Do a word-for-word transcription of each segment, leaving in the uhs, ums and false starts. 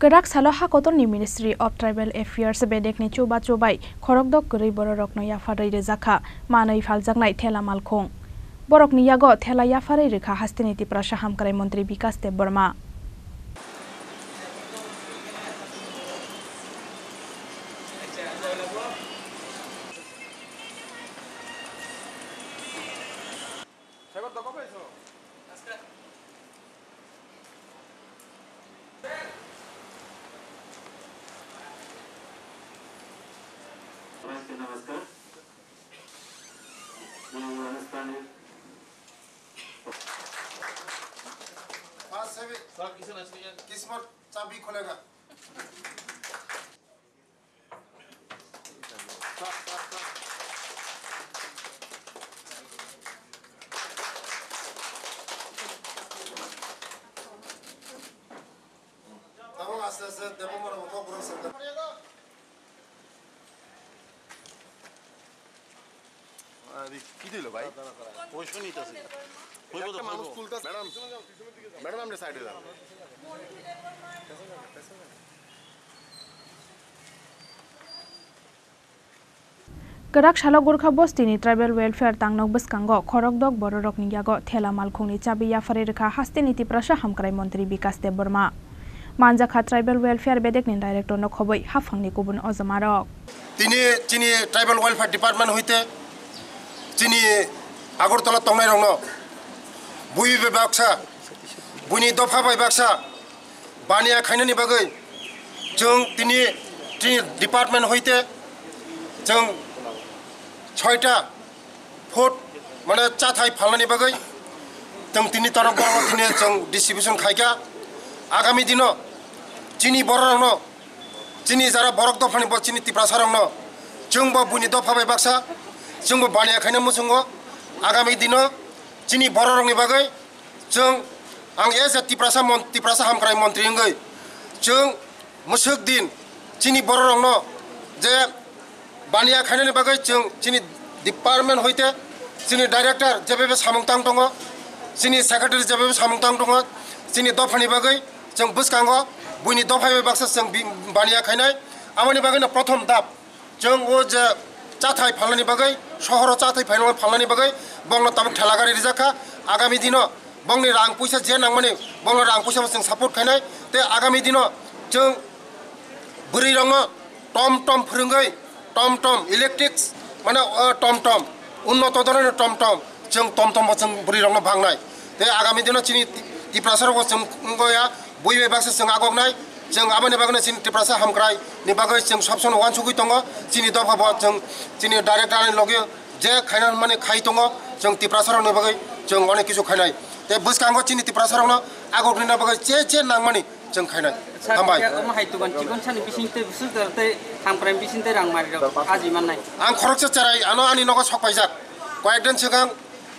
Kwrak salo ha kotorni Ministry of Tribal Affairs bedekni chubachu bai khorokdok kwrwi bororokno yapharwi rwjakha manwi phaljaknai thela malkhung. Borokni yago thela yapharwi rwkha hasteni Tiprasa Hamkrai Montri Bikas Debbarma. नमस्कार। किस्मत चाबी खोलेगा। Tabuk aste aste Debbarma rok kok borok sengkha. আরে, কি দিল ভাই? পয়সা নিতেছে। হইব তো, একটা মানুষ হইব। তুলতেছে। ম্যাডাম, ম্যাডাম, আপনি সাইডে যান। Kwrak salo Gorkha bostini Tribal Welfare tangnok bwskango khorokdok bororokni yago thela malkhungni chabi yapharwi rwkha hasteni Tiprasa Hamkrai Montri Bikas Debbarma. Manjakha Tribal Welfare bedekni Director no khobwi haphangni kubun ojomarok. Tini chini Tribal Welfare Department hoite chini Agartala tongnai rokno bui bai baksa, buini dopha bai baksa baniya khainani bagwi chwng tini, tini department hoite chwng soita food mane chathai phalnani bagwi chwng tini torok borok tini chwng distribution khaikha. Agami dino chini bororokno, chini jara borok dophani bo chini Tiprasa rokno chwngbo buini dopha bai baksa chwngbo baniya khaina muchungo. Agami dino chini bororokni bagwi chwng, ang as a Tiprasa mon-, Tiprasa Hamkrai Montri wngwi chwng mwswk din chini bororokno je baniya khainani bagwi chwng chini department hoite chini director jebebe samung tang tongo, chini secretary jebebe samung tang tongo, chini dophani bagwi chwng bwskango buini dopha bai baksa chwng bi-, baniya khainai. Aboni bagwino prothom dap chwng o je chathai phalnani bagwi, sohoro chathai phalnani, phalnani bagwi bongno tabuk thela gari rijak kha. Agami dino bongni rang puisa je nangmani, bongno rang puisa bo chwng support khainai. Tei agami dino chwng bwrwi rokno tom tom phwrwngwi, tom tom electric mane, o tom tom unnoto dhoroner tom tom, chwng tom tom bo chwng bwrwi rokno bhangnai. Tei agami dino chini Tiprasa rokbo chwng wngya bui bai baksa chwng agoknai. Chwng aboni bagwino chini Tiprasa Hamkrai ni bagwi chwng sob somoi uansugwi tongo. Chini dopha bo chwng chini director ni logi je khaina mani khai tongo, chwng Tiprasa rokni bagwi chwng onek kisu khainai. Tei bwskango chini Tiprasa rokno agok rina bagwi je je nangmani chwng khainai. Sir, hambai. Omo hai tugan chikon sani bising tei busuk dar tei hamkrai bising tei rang mari rok aji mannai. Ang khoroksa cherai ano ani nogo sok paijak. Koyek din swkang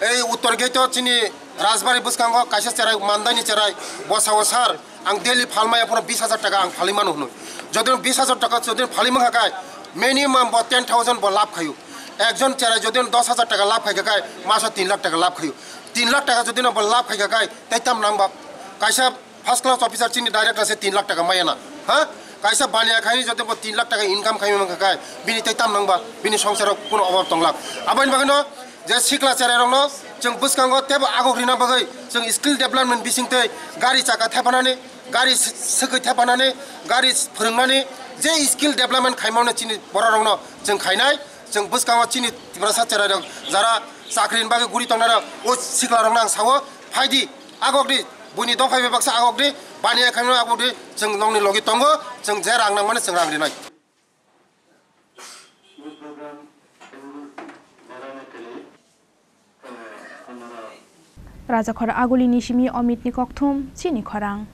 ei Uttor Gate o chini Rajbari bwskango kaisa cherai Mandani cherai bosao sir, ang daily phalmaya phano bis hajar taka ang phalwi mano hwnwi. Jodi bis hajar taka jodi phalwi mankha kai minimum bo ten thousand bo lab khayu. Ekjon cherai jodi dos hajar taka lab khaikha kai maso tin lakh taka lab khayu. Tin lakh taka jodi bo lab khaikha kai tei tam nang ba kaisa first class officer chini director se tin lakh taka maya na, ha? Kaisa baniya khaini jodi bo tin lakh taka income khaima mankha kai, bini tei tam nang ba, bini songsaro kuno obab tong lak. Aboni bagwino je sikla cherai rokno chwng bwskango tebo agok rina bagwi chwng skill development bising tei gari chaka thepanani, gari s-, swkwi thepanani, gari s-, phwrwngnani je skill development khaimano chini borok rokno chwng khainai. Chwng bwskango chini Tiprasa cherai rok jara chakri ni bagwi guri tongnai rok o sikla rokno ang sao phaidi. Agok di, buini dophai bai baksa agok di, baniya khaimano agok di, chwng nokni logi tongo, chwng je rang nangmani chwng rang rinai. Rajakhor Aguli ni simi Omit ni kokthum, chini khorang.